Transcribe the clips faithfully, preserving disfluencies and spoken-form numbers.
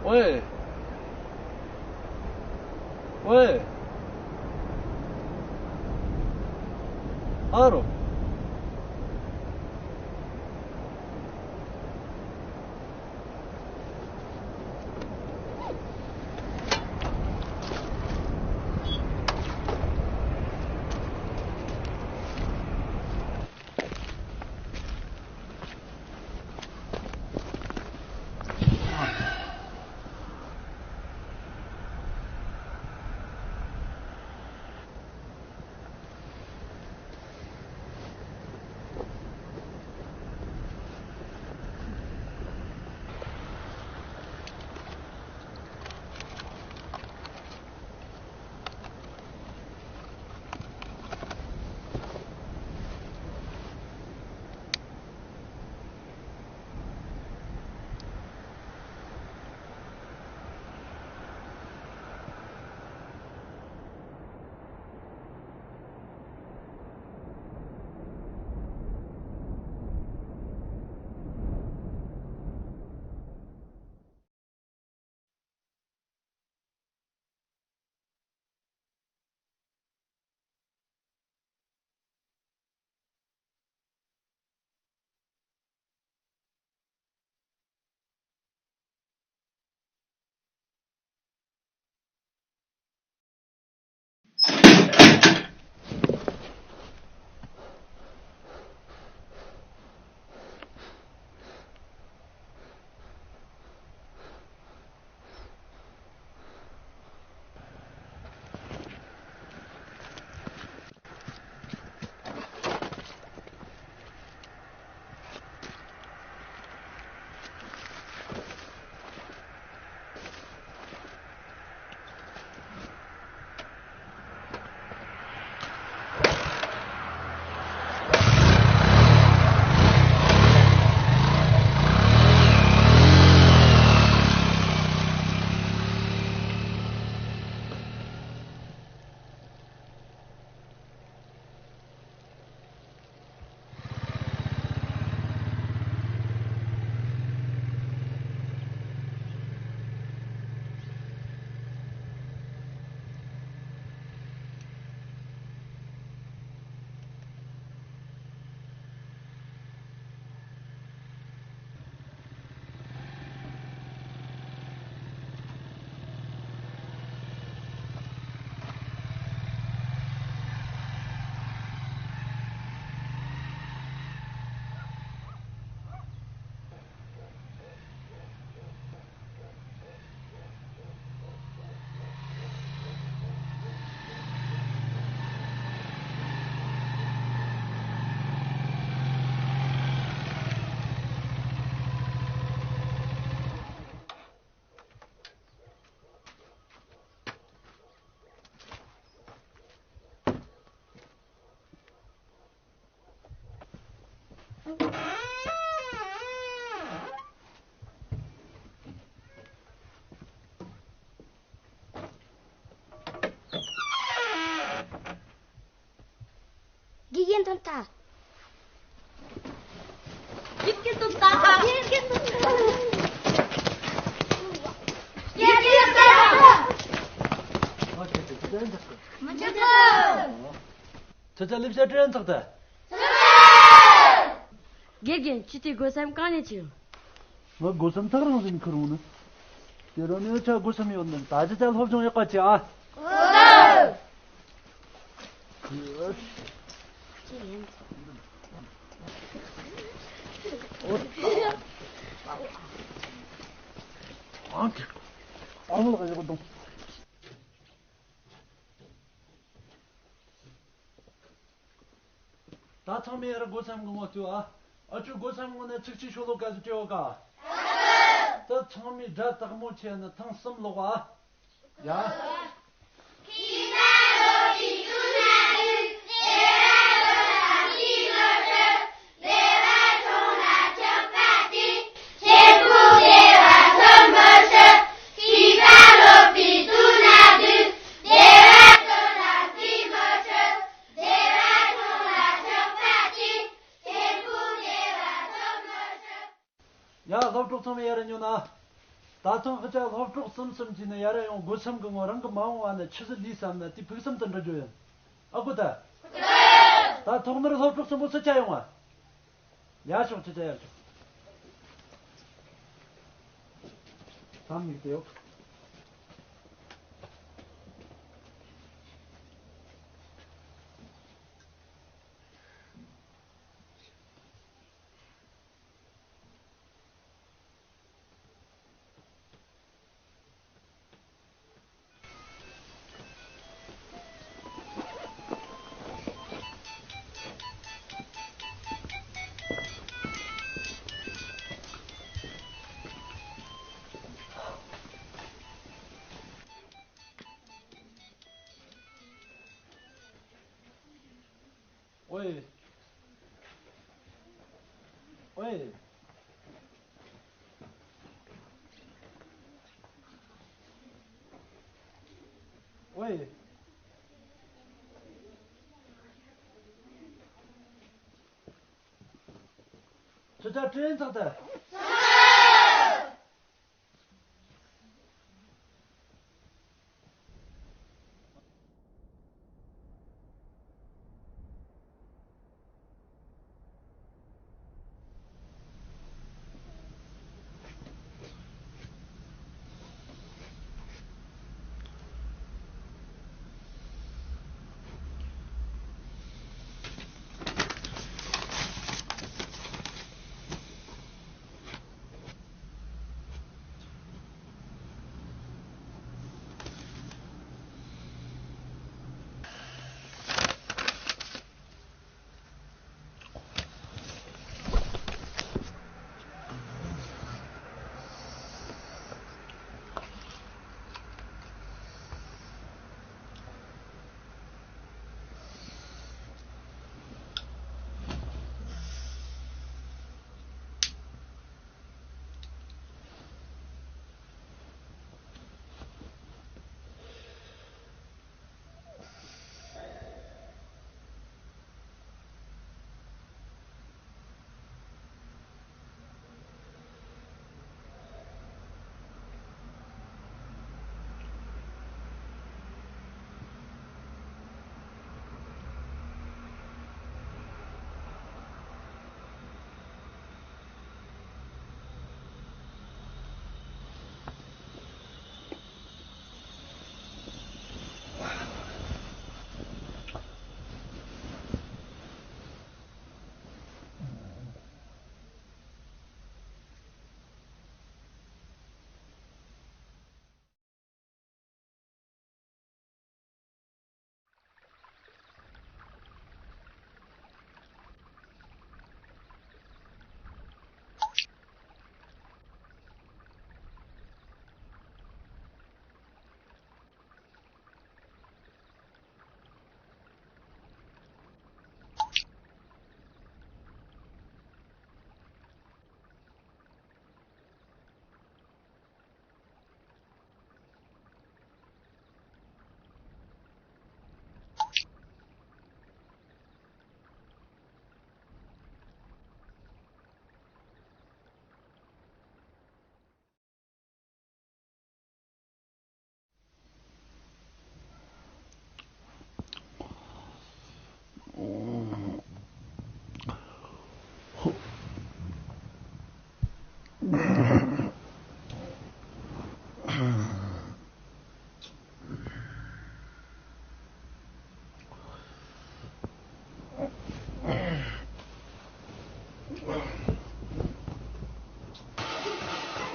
喂。喂。ཨ་རོ། དགེ་རྒན་ཐོན་ཐལ། དགེ་རྒན་ཐོན་ཐལ། དགེ་རྒན་ཐོན་ཐལ། དགེ་རྒན་ཐོན་ཐལ། མི་འཇུག་གི། ཁྱེད་ཅག་ལས་བྱ་སྤྲད་ཚགས་ཏེ། དགེ་རྒན། ཁྱེད་ཀྱི་སྒོ་སམ་གང་ནས་བྱུང་། ང་སྒོ་སམ་ཐག་རིང་ཟིན་ཁུར་འོང་ནི། དེ་རིང་ནས་ཆ་སྒོ་སམ་ཡོད་ནི། ད་ཅི་ཅག་སློབ་སྦྱོང་ཡག་པ་བྱེད་ཨ། ཨོ། ཨང་ལགས་ཡག་པོ་འདུག། ད་ཚང་མས་ཡར་སྒོ་སམ་གི་ངོ་བསྟོད་ཨ། ཨ་ཅོ་སྒོ་སམ་ངོ་ནས་ཚིག་གཅིག་ཤོ་ལོ་ཀ་ཟིག་སྤྲད་ཡོད་ཀ། ད་ཚང་མས་སྒྲ་དག་མོ་བྱས་ནས་ཐེངས་གསུམ་ཀློག་ཨ། ཡ། ཡ། སློབ་གྲོགས་ཚང་མས་ཡར་ཉོན་ན། ད་ཐེངས་ཁི་ཆ་སློབ་གྲོགས་གསུམ་གསུམ་གྱིས་ནི་ཡར་ར་ཡོང་དགོས་སམ་གི་ངོ་རང་གི་མ་འོངས་བ་ནི་ཆི་ཟིག་ལས་བསམ་ན་དེ་ཕུགས་བསམ་དུ་འགྲུབ་རྒྱུ་ཡིན། ཨ་ཁུ་ད། ད་ཐོག་མར་སློབ་གྲོགས་གསུམ་པོ་སུ་ཆ་ཡོང་བ། ཡར་ཤོག་ཁི་ཆ་ཡར་ཤོག །ཐམ་མིག་དེ་ཡོད། ཨོའེ། ཨོའེ། ཨོའེ། ཁྱོད་ཅག་དྲིན་ཚགས་ཏེ།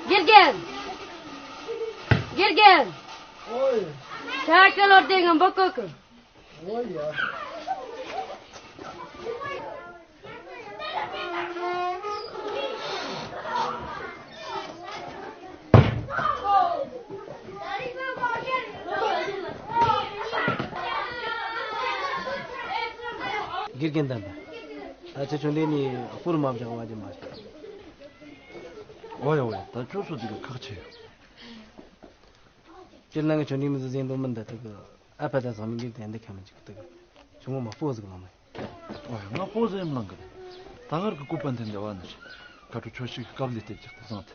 དགེ་རྒན། དགེ་རྒན། ཨོའེ། ཤ་ཀ་ལོ་དེ་ངམ་བོ་ཀོ་ཀོ། ཨོའེ་ཡ། དགེ་རྒན་དམ་པ། ད་ཆ་ཆུང་དེ་ནི་སྤུར་མ་བཞག་བ་ཅི་མ་བྱེད། ཨོ་ཡ་ཨོ་ཡ། ད་ཁྱོད་ཚོ་དེ་ག་ཁག་ཆེ་ཡོད། སྤྱིར་ནང་གི་ཆུང་དེ་མི་ཚོ་ཟིན་དུ་མི་འདི་དུ་གི་ཨ་ཕ་ད་བཟང་མི་འགྱུར་དེ་འདི་ཁ་མི་འཇིག་དུ་གི་ཆུང་ངོ་མ་སྤོ་ཟིག་ལང་མ་ཡིན། ཨོ་ཡ། ང་སྤོ་ཟིག་ཡིན་ལང་གི། ད་ངར་གི་སྐུ་པན་དེ་འདི་བ་ནི་ཁ་དྲུ་ཆོས་ཤིག་སྐབས་ལས་དེ་ཅིག་ཏུ་བཟང་སྟེ།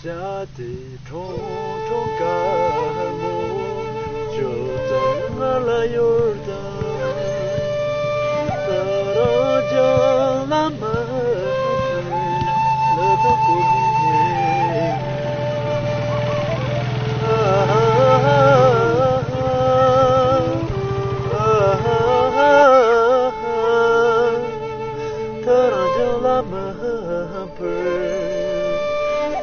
བྱ་དེ་ཁྲོང་ཁྲོང་དཀར་མོ་ཅོ་ཙེ་ང་ལ་ཡོར་དང་། ད་རང་ཅང་ལ་མ་ཕེབས་ལ་ད་གོ་ནི་ཨ་ཧ་ཧ་ཧ་ཨ་ཧ་ཧ་ཧ། ད་རང་ཅང་ལ་མ་ཕེབས་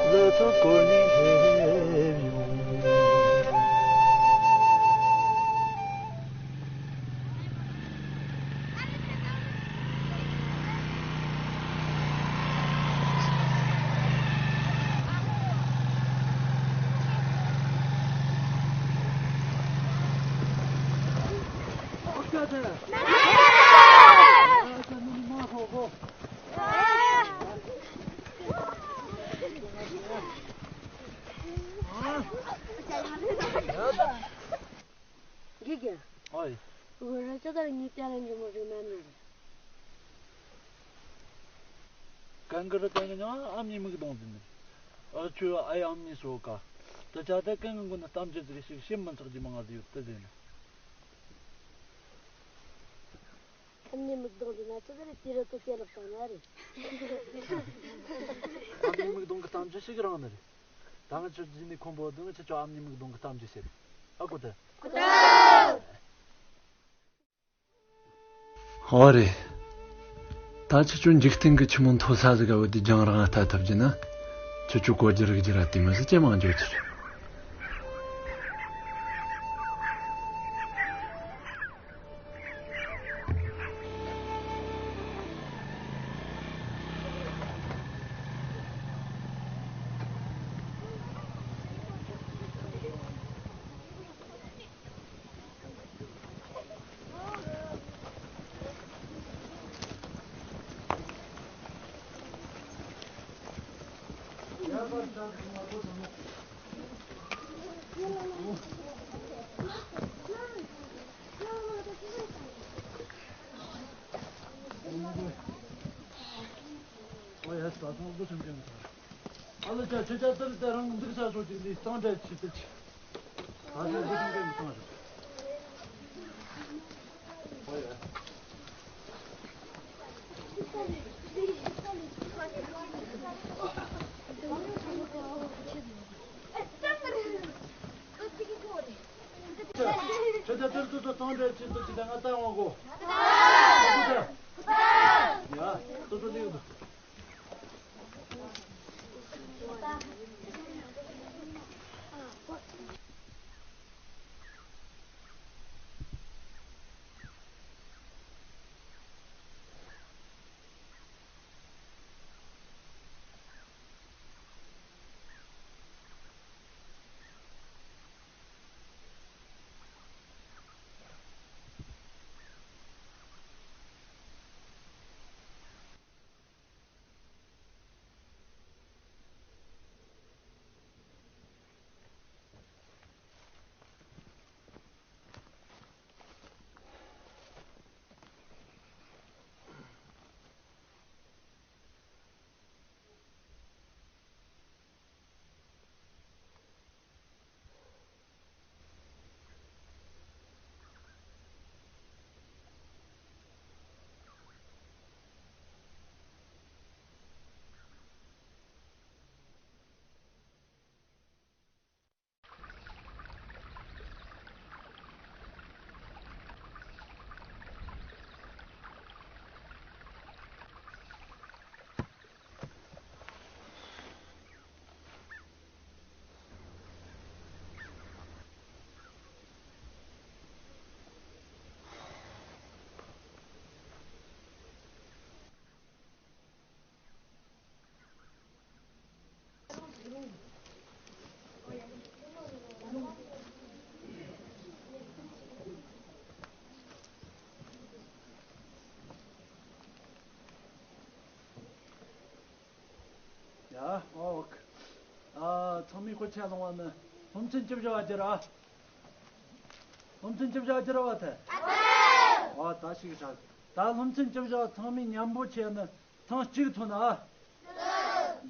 ལ་ད་གོ་ནི་སླེབས་ཡོང་། དགེ་རྒན། ཨོའི། འོ་ར་ཅག་ད་ངའི་ཏན་ལན་འཇོག་མ་བྱུང་ན་ནི། གང་གི་རི་གང་གི་ཉང་ཨ་མྱེས་མིག་གདོང་འཛིན་ནི། ཨ་ཆུ་ཨའི་ཨ་མྱེས་སོ་ཀ། དེ་ཆ་དེ་གང་གི་མགོ་ན་གཏམ་རྒྱུད་ཟིག་ཞིག་ཤེས་མི་ཚོགས་ཀྱི་མང་ང་ཟིག་ཡོད་དེ་ཟེར་ནི། ཨ་མྱེས་མིག་གདོང་འཛིན་ན་ཆུ་ཟེར་དེ་རི་ཏུ་ཤེས་ལབ་བཏང་ན་རེད། ཨ་མྱེས་མིག་གདོང་གི་གཏམ་རྒྱུད་ཞིག་རང་ནི་རེད། ད་ང་ཆུ་ཟིན་ནི་ཁོམ་པོ་དུ་ང་ཆུ་ཆུ་ཨ་མྱེས་མིག་གདོང་གི་གཏམ་རྒྱུད་ཟེར། ཨ་ཀོ་དེ། ཨོ་རེད། ད་ཁྱེད་ཚོ་འཇིག་རྟེན་གྱི་ཆུ་མོ་མཐོ་ས་ཟིག་ག་བུད་དེ་རྒྱང་རིང་ང་ལྟ་ཐུབ་རྒྱུ་ན། ཁྱེད་ཚོ་གོ་རྒྱུ་རིག་རྒྱུ་ར་དེ་མི་ཟིག་ཇེ་མང་འགྱོ་རྒྱུ་རེད། ཨོ་ཡ་ད་ཐོག་ཏུ་སེམས་ཅན་ཐོག་ཨ་ལ་ཅག་ཁྱེད་ཅག་ཏིར་ཏེ་རང་འདུག་ས་སོ་ཅིག་འདི་གཙང་སྦྲ་བྱེད་དུ་ཆི། ད་ཆ་འདི་སེམས་ཅན་གི་གཙང་རེད། ཨོ་ཡ། ཁྱེད་ཅག་ཏིར་ཏུ་ཏུ་གཙང་སྦྲ་བྱེད་དུ་ཆི་ད་ང་ལྟ་འོང་གོ། ཡ་ཏུ་ཏུ་ལེགས་འདུག་ཆ་ལོང་བ་ནི་སློབ་ཚན་བཅུ་བཞི་བ་སྒྱུར་ར། སློབ་ཚན་བཅུ་བཞི་བ་སྒྱུར་བ་ཐལ། ཨ་ད་ཞིག་ཧྲ། ད་སློབ་ཚན་བཅུ་བཞི་བ་ཚང་མས་མཉམ་པོ་བྱས་ནས་ཐེངས་གཅིག་ཐོན་ཨ།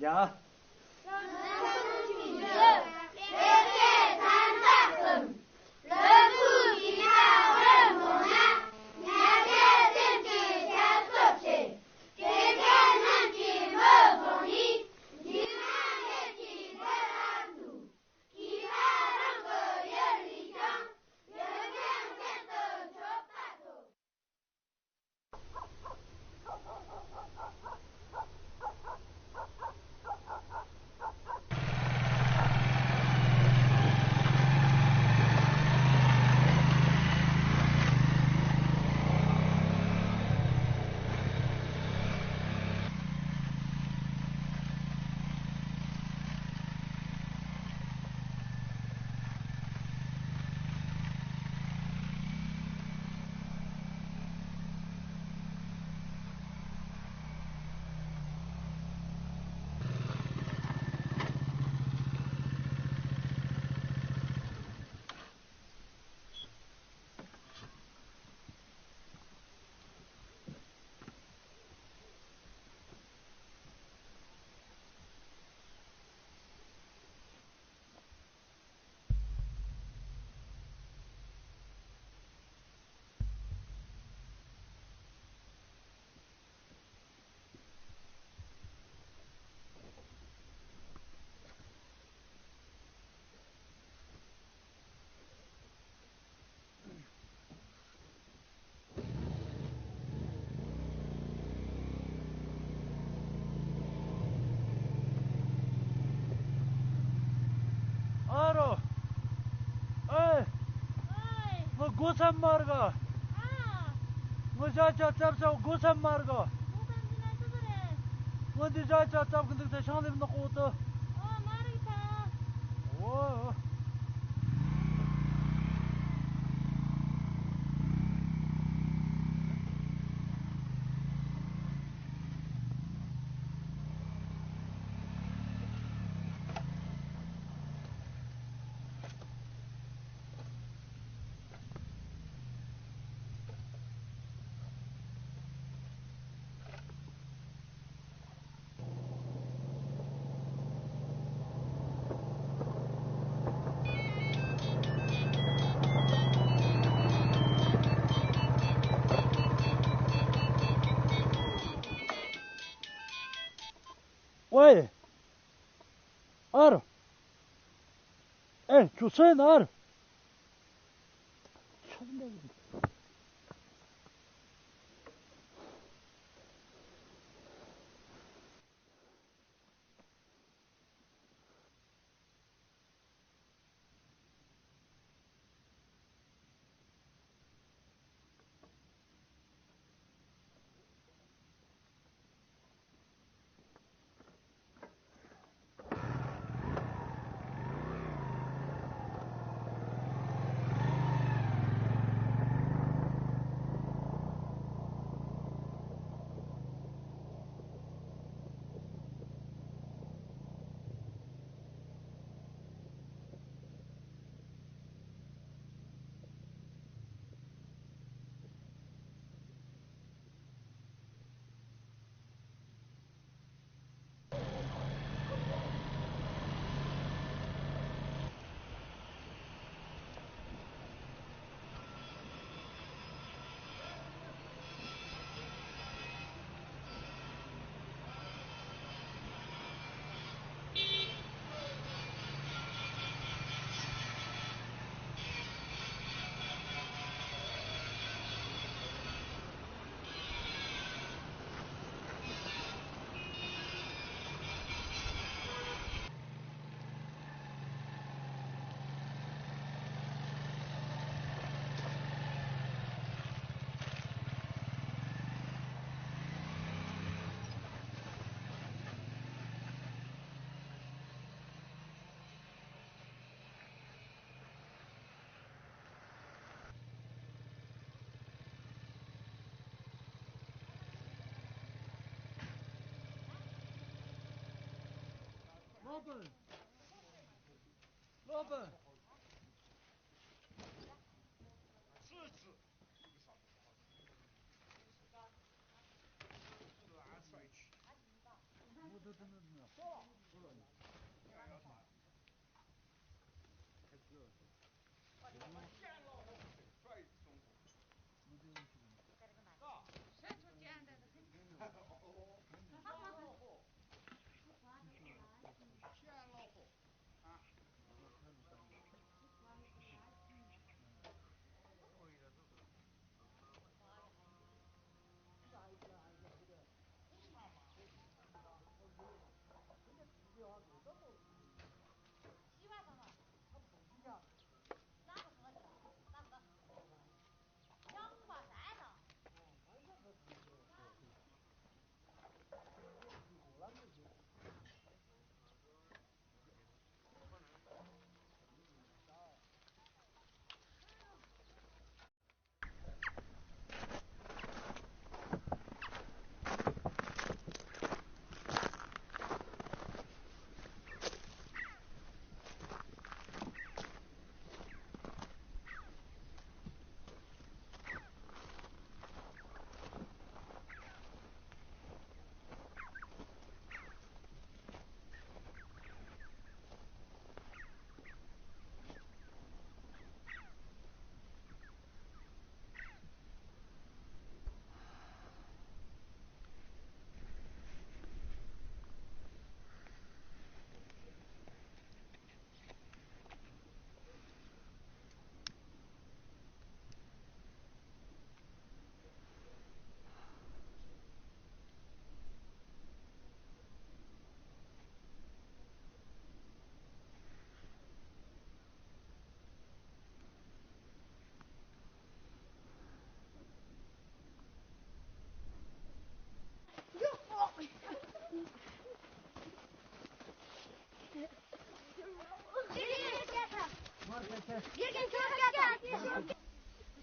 ཡ། ཨ་རོ། ཨེ། ཨེ། ངོ་སྒོ་ས་མར་ག་ཨ། ངོ་ཞག་ཆ་ཙབ་ས་སྒོ་ས་མར་ག་སྒོ་ས་འདི་ན་ཅི་ཟེར་རེད། ངོ་འདི་ཞག་ཆ་ཙབ་གི་འདུག་ས་ཤང་ལེབ་ནག་པོ་ཏོ། ཨོ་མ་རིག་ཐང་། ཨོ། ཝེ། ཨ་རོ། ཨེ་ཁྱོད་སུ་ཡིན་ཨ་རོ། 老板，制止。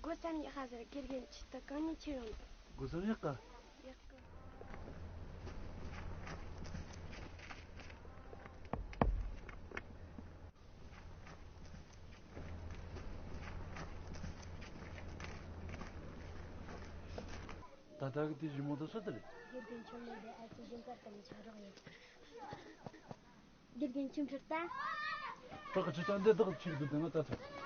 དགོས་བསམ་ཡག་ཁ་ཟེར། དགེ་རྒན་ཆེད་དུ་གང་ཉིད་ཁྱེར་ཡོང་། དགོས་བསམ་ཡག་ག་ཡག་ག་ད་ལྟ་གི་དེ་ཞི་མོ་དང་སུ་དེ་རེད། དགེ་རྒན་ཆུང་མེད་པའི་ཨ་ཅེ་རྒྱུན་དཀར་དང་ཆ་རོགས་ཡིན། དགེ་རྒན་ཆུང་ཁྲིར་ལྟ། བདག་གི་ཅི་ལྟ་འདི་བདག་ཆིག་ཏུ་ལྡན་ན་ལྟ་ཐུབ།